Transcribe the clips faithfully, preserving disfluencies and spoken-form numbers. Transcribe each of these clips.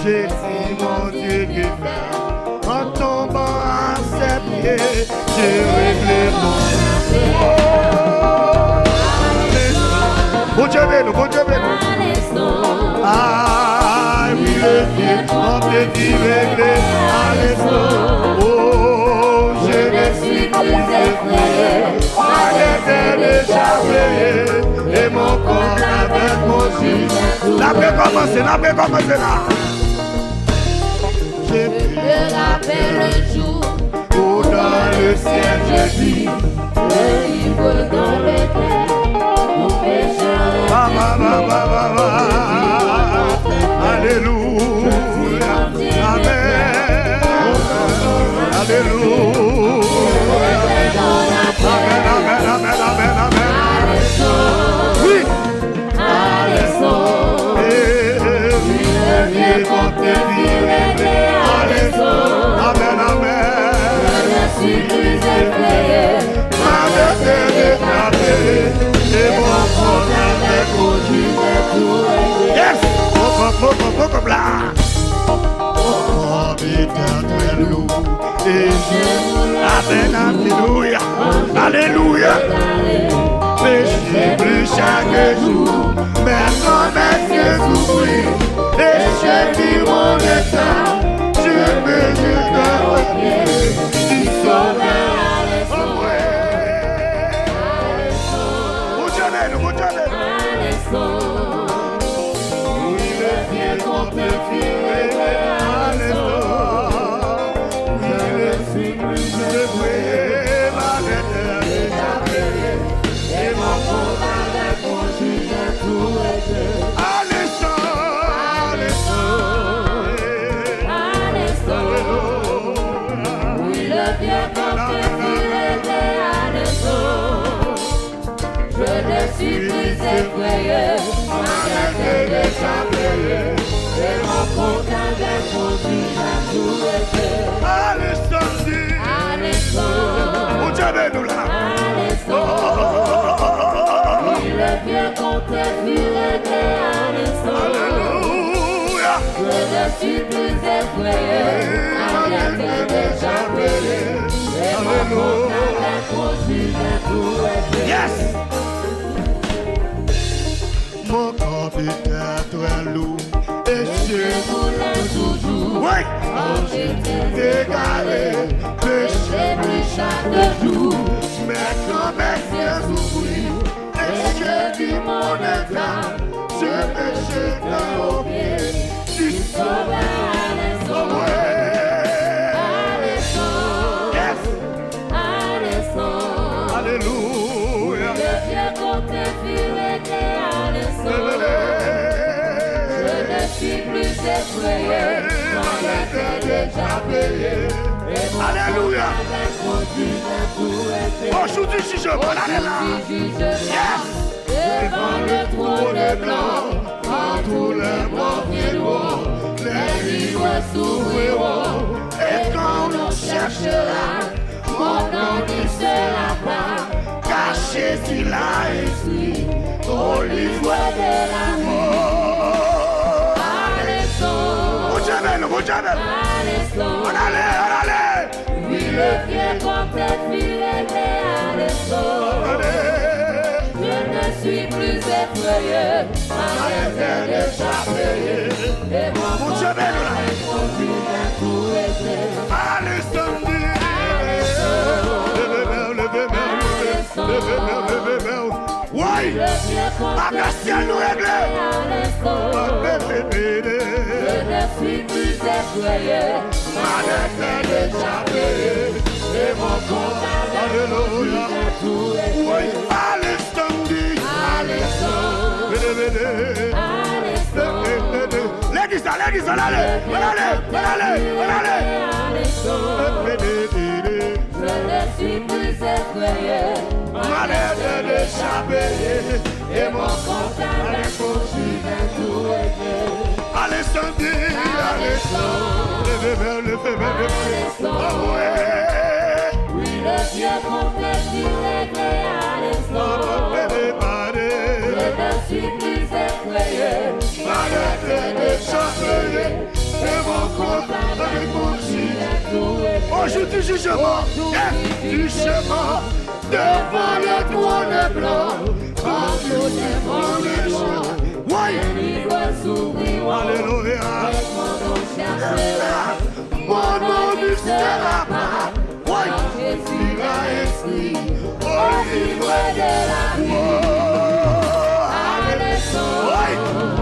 Jésus, mon Dieu, que faire? En tombant à ses pieds, j'ai réglé mon affaire. Bondye beni nou, Bondye beni nou. Ah, wi, le Dieu, mon Dieu qui réglé à l'instant. Oh, je ne suis plus effrayé. Ma dette est déjà payée. Et mon compte avec mon juge est tout. N ap rekòmanse, n ap rekòmanse la. Je me rappelle le jour où dans le ciel je dis, le livre dans le cœur, mon pécheur est... Ba, ba, ba, ba, ba, ba. Alléluia. Amen. Alléluia. Amen, amen, amen, amen, amen. Oui. Alléluia. Eh, eh, eh. Amen, amen. Ma dette est déjà payée. Et mon compte avec mon juge est tout réglé. Yes. Mon compte, mon compte, mon compte la. Mon compte est très lourd. Et je... Amen, alléluia. Alléluia. Péché plus chaque jour, mais comme un souffrir. Et je vis mon état, je me jette aux pieds du Sauveur. Bondye beni nou, Bondye beni nou. Oui, le vieux compte est fini, à l'instant. Oui, le... Je ne suis plus effrayé, ma dette est déjà payée, et mon compte avec mon juge est tout réglé. Alléluia. Alléluia. Bondye beni nou la. Alléluia. Oui, le vieux compte est fini réglé, alléluia. Alléluia. Je ne suis plus effrayé, ma dette est déjà payée, et mon compte avec mon juge est tout réglé. Yes. Mon corps était très lourd et je voulais toujours... Oui. Quand j'étais égaré, péché pris chaque jour, mais quand mes yeux s'ouvrirent et je vis mon état, je me jette aux pieds du Sauveur. Alléluia. Yes. Alléluia. Le vieux compte est fini réglé, alléluia. Je ne suis plus effrayé, ma dette est déjà payée. Et mon... Alléluia. Compte avec mon juge est tout réglé. Au jour du jugement, alléluia. Au jour du jugement, yes, devant le trône blanc, quand tous les morts viendront, les livres s'ouvriront, et quand on cherchera, mon nom ne sera pas caché, s'il a écrit au livre de la vie. Alléluia. Bondye beni nou, Bondye beni nou. Alléluia. Ann ale, ann ale. Oui, le vieux compte est fini réglé, alléluia. Ann ale. Je ne suis plus effrayé, ma dette est déjà payée, et mon compte avec mon juge est tout réglé. Alléluia. Leve men w, leve men w, leve men w, leve men w, leve men w. Woy! Afè syèl nou regle. Je ne suis plus effrayé, ma dette est déjà payée, et mon compte avec mon juge est tout réglé. Woy! Alléluia. Vede, vede. Legliz la, legliz la, ann ale, ann ale, ann ale, ann ale. Vede, vede. Je ne suis plus effrayé, ma dette est déjà payée, et mon compte avec mon juge est tout réglé. Alléluia. Leve men w, leve men w, leve men w. Alléluia. Oh, wi. Oui, le vieux compte est fini réglé, alléluia. Je ne suis plus effrayé, ma dette est déjà payée. Jour du jugement, yes, du jugement, devant le trône blanc, face au témoin méchant, oui, alléluia. Mon nom ne sera pas, oui, sera inscrit au livre de la vie. Oui,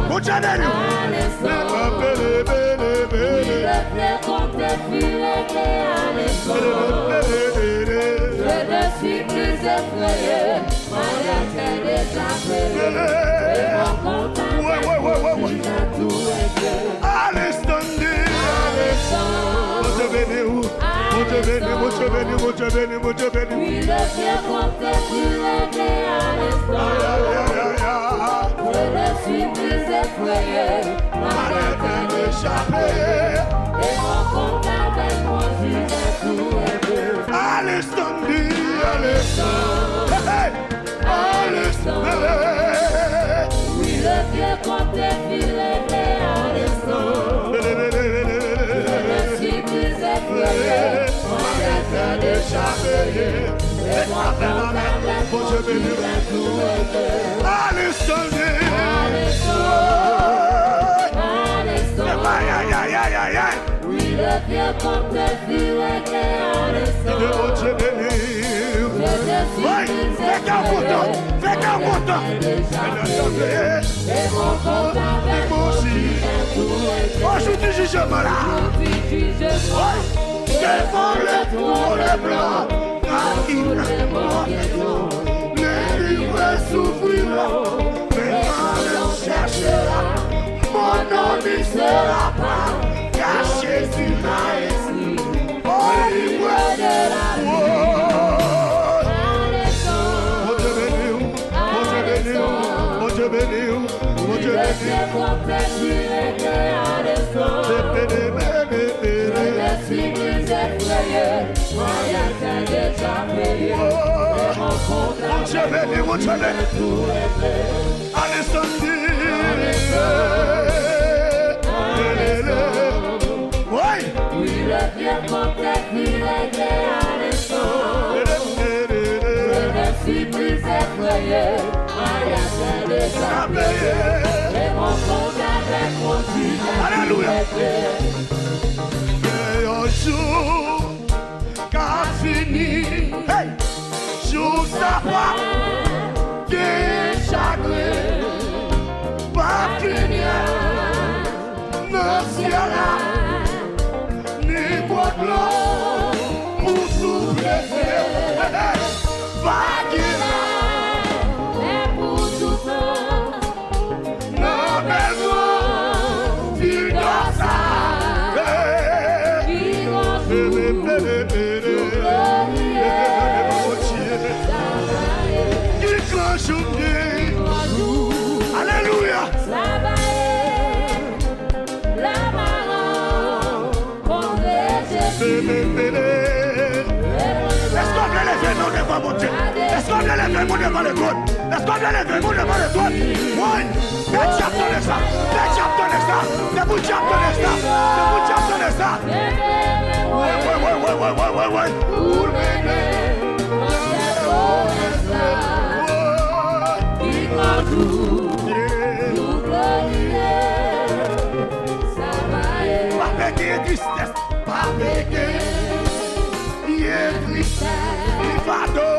Bondye béni. Alléluia. Bele, bele, bele. Je ne suis plus effrayé, ma dette est déjà payée. Et mon compte avec moi, tu as tout réglé. Alléluia. Bondye beni w. Bondye beni, Bondye beni, Bondye beni, Bondye beni. Oui, le vieux compte est plus réglé, Alléluia. Aïe, aïe, aïe, aïe, aïe. Je ne suis plus effrayé, ma dette est déjà payée. Et mon compte avec mon Dieu est tout réglé. Alléluia, Alléluia. Hey, hey. Alléluia. Oui, le vieux compte est plus réglé, Alléluia. Je ne suis plus effrayé, ma dette est déjà payée. Et mon compte avec mon Dieu est tout réglé. Alléluia. Aïe, aïe, aïe, aïe, aïe, aïe. Oui, le vieux compte est plus réglé, Alléluia. Bondye beni w. Wi, fè kè w kontan, fè kè w kontan. Et mon compte avec mon Dieu est tout réglé. Au jour du jugement, là. Au jour du jugement. Wi. Devant le trône blanc, à qui la mort est non. Les livres s'ouvriront, mes frères cherchera. Mon nom n'y sera pas, car Jésus l'a écrit au livre de la vie. Bondye beni w, Bondye beni w, Bondye beni w, Bondye beni w. Bondye beni, Bondye beni. Alexandre. Wi. Alelouya. Gen yon jou k ap vini. Hey! Jou sa pa gen chagren, pa gen pyès nan syèl la, ni pwòblèm pou souflete. Hey, hey! Pa gen lapè pou toutan. Nan bèl gran vil dò sa, ki gon jou tou glorye sa va ye. Ki gran jou m gen. Alelouya. Sa va ye. Lè maron. Èske w vle leve men w devan Bondye? Èske w vle leve men w devan letròn? Èske w vle leve men w devan letròn? Wi! Fè dyab tande sa! Fè dyab tande sa! Se pou dyab tande sa! Se pou dyab tande sa! Wi, wi, wi, wi, wi, wi, wi, wi. Pou l mennen nan tè pwomès la. Wi. Ki gran jou, jou glorye. Pa peke tristès, pa peke pye tristès, ni fado,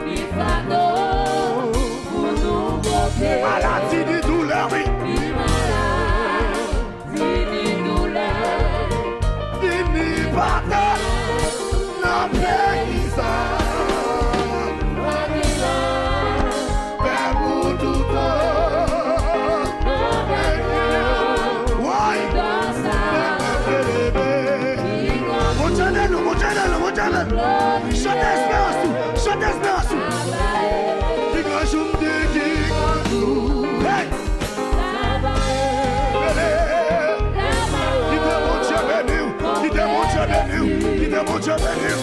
ni fado pou nou pote. Maladi ni doulè, wi. Ni maladi ni doulè. Vini batay nan peyi sa. Pè pou toutan. Woy! Bondye ede nou, Bondye ede nou, Bondye ede nou. Chante esperans ou, chante esperans ou. Ki gran jou m di, ki gran jou. Hey! Kite Bondye beni w, kite Bondye beni w, kite Bondye beni w.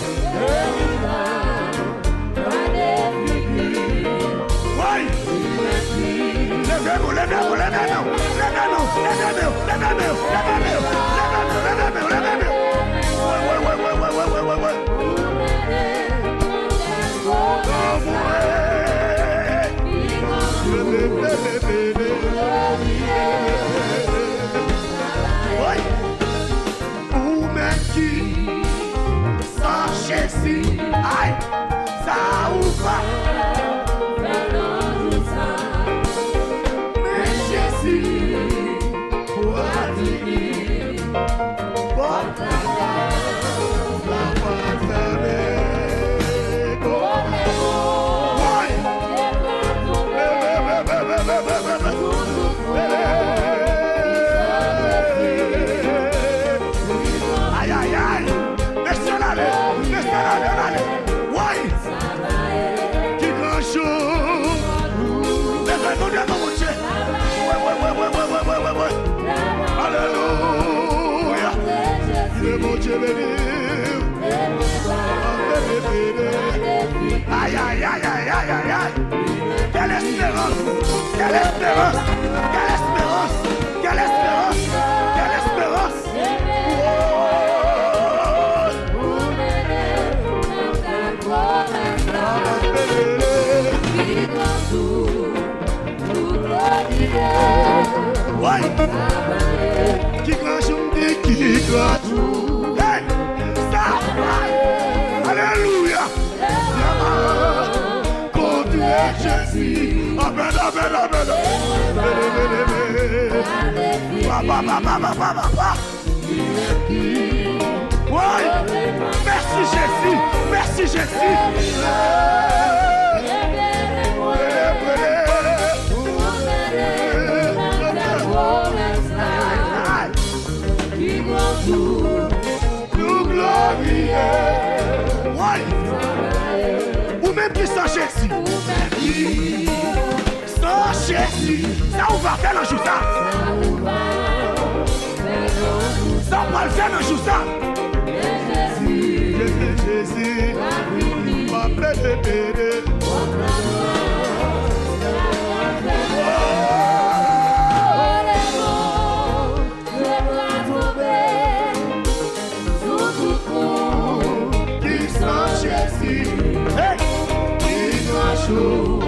Woy! Leve men w, leve men w, leve men w, leve men w, leve men w, leve men w, leve men w. Woy, woy, woy, woy. Ay, ay, ay, ay, ay, ay, ay. Quelle espérance! Quelle espérance! Quelle espérance! Quelle espérance! Quelle espérance! Oh! Ki gran jou m di, ki gran jou. Hey! Sa! Alelouya! Kontre Jezi. Amen, amen, amen. Papa, papa, papa, papa. Woy! Mèsi Jezi! Mèsi Jezi! Nou glorifye. Woy! Ou menm ki san Jezi. San Jezi, sa w va fè nan jou sa? Sa w pral fè nan jou sa? Jezi, Jezi, m ap pede, pede. Ki san Jezi. Hey! Ki gran jou,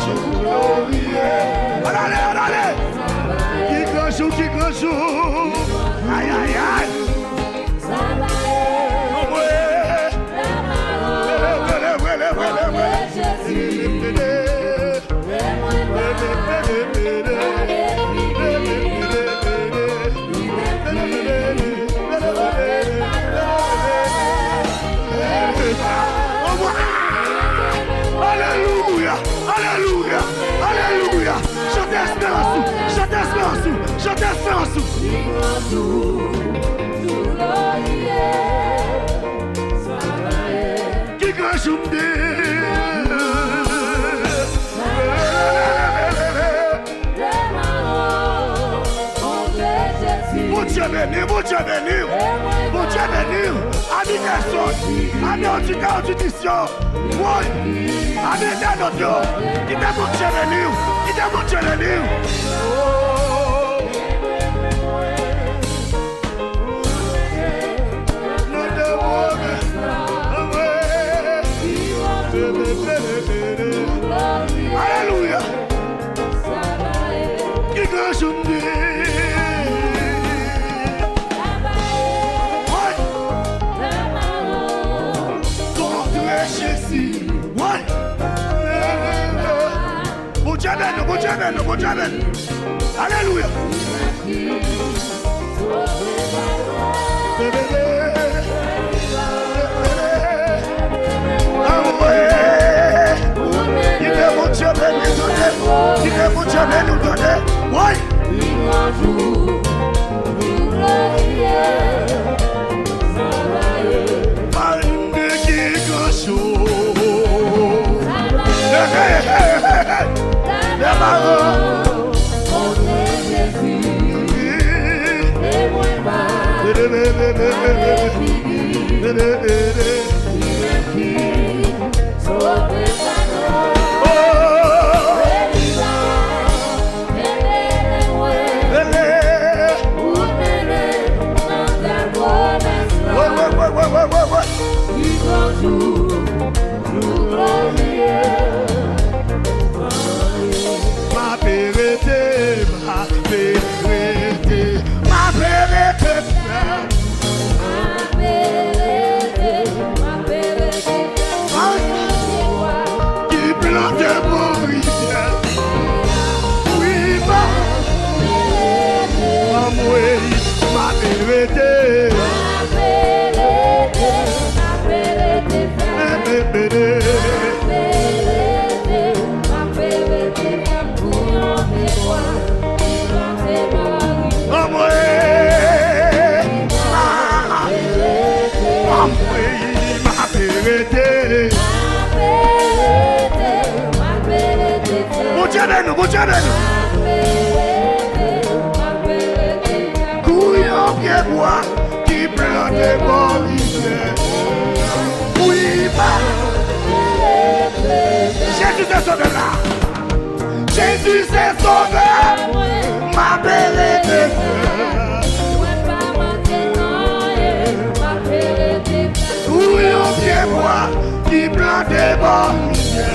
jou glorye. Ann ale, ann ale. Ki gran jou, ki gran jou. Ay, ay, ay. Anmwe. Rele, rele, rele, rele. Alelouya! Alelouya! Alelouya! Chante esperans ou! Chante esperans ou! Chante esperans ou! Ki gran jou m te Bondye beni, Bondye beni, Bondye beni. Ami Nelson, ami oditè, oditris yo, woy, ami entènot yo, kite Bondye beni w, kite Bondye beni w. Oh. Alelouya. Ki gran jou m di. Woy. Kontre Jezi. Woy. Bondye beni w, Bondye beni w, Bondye beni w. Alelouya. Anmwe. Kite Bondye beni w tande. Kite Bondye beni w tande. Woy. Mande ki gran jou. Hey, hey, hey, hey, hey. Lè maron. M ape rete, m ape rete, m ape rete. Ki plante bò rivyè. Wi, m a, anmwe, m ape rete. Anmwe, anmwe, m ape rete. Bondye beni w, Bondye beni w. Kou yon pye bwa ki Plante bò rivyè. Wi, pa. Jezi se sovè la. Jezi se sovè. M ape rete fè. Sou yon pye bwa ki plante bò rivyè.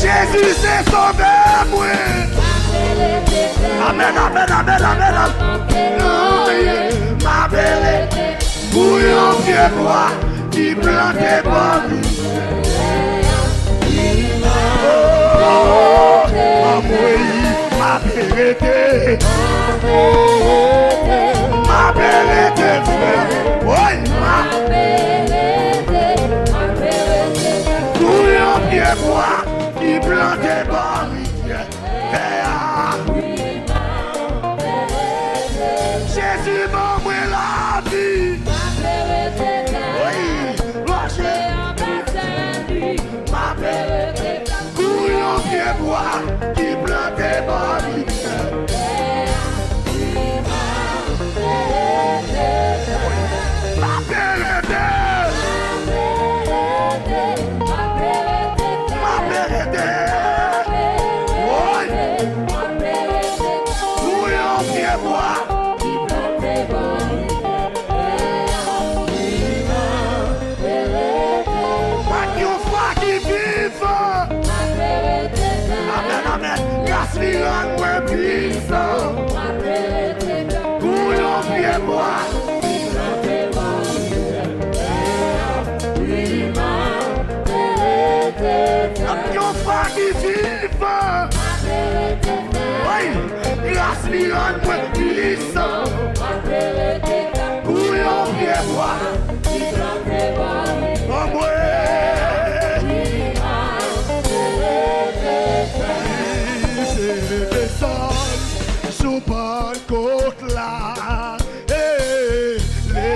Jezi se sovè mwen. Amèn, amèn, amèn, amèn, amèn. Anyen, m ape rete sou yon pye bwa ki plante bò rivyè. Oh, anmwey, m ape rete. M ape rete fè. Woy, m ape rete. Sou yon pye bwa ki plante bò rivyè. Tè a. Jezi ban mwen lavi. Wi, mache. M ape rete sou yon pye bwa ki plante bò rivyè. M ape rete. M ape rete. Woy. Sou yon pye bwa. Pa t yon fwa ki viv. Amèn, amèn. Gras li rann mwen pwisan. Kou yon pye bwa. Pa t yon fwa ki viv. Wi, gras li rann mwen pwisan. Kou yon pye bwa. Anmwey. Li te desann sou Pannkot la. Hey, le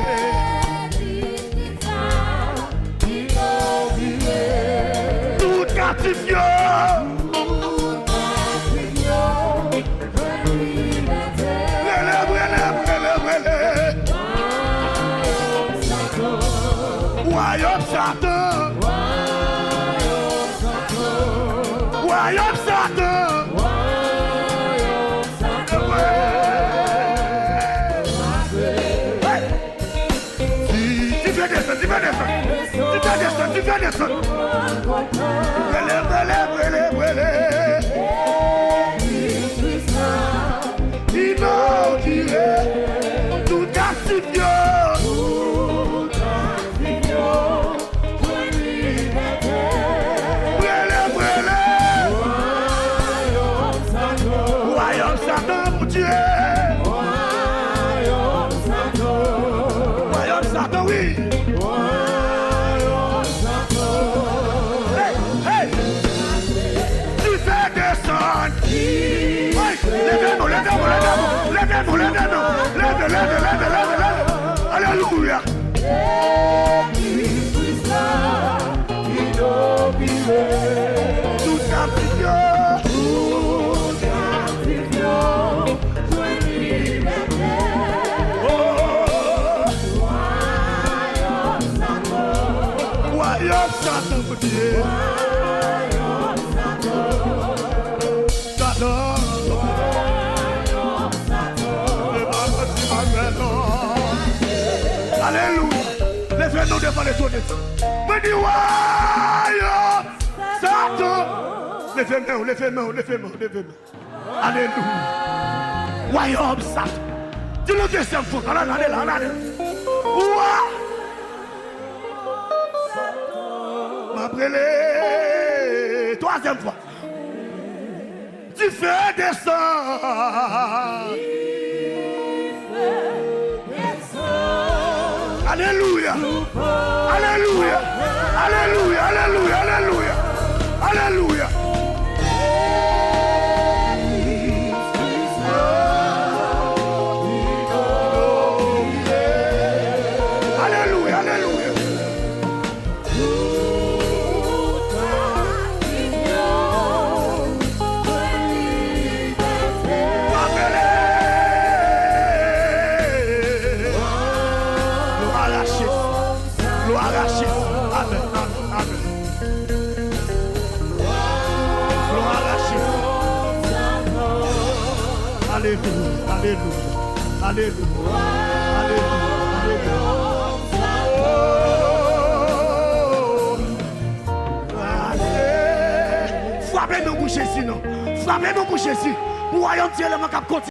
Tout kaptif yo. Rele, rele, rele, rele. Wayòm Satan. Wayòm Satan. Hey! Dife desann, dife desann. Dife desann, dife desann. Brele, brele, brele, brele. Inogire tout kaptif yo. Brele, brele. Wayòm Satan, Bondye. Wayòm Satan, wi. Hey, hey. Dife desann. Hey, leve nou, leve nou, leve nou. Leve nou, leve nou. Leve, leve, leve, leve, leve. Alelouya. Tout kaptif yo. Tout kaptif yo. Jwenn libète. Oh. Wayòm Satan. Wayòm Satan, Bondye. Wayòm Satan. Satan. Wayòm Satan. Alelouya. Leve nou devan Letènèl. Mwen di, wayòm Satan. Leve men w, leve men w, leve men w, leve men w. Alelouya. Wayòm Satan. Di l yon dezyèm fwa. Ann ale la, ann ale la. Wa. M ap rele. Twazyèm fwa. Dife desann. Alelouya. Alelouya. Alelouya, alelouya, alelouya, alelouya. Alelouya. Alelouya, alelouya. Apele. Jezi. Amèn, amèn, amèn. Glwa a Jezi. Alelouya, alelouya, alelouya, alelouya, alelouya. Oh, ale. Frape men w pou Jezi, non. Frape men w pou Jezi. Pou wayòm Dye la, mwen k ap kontinye.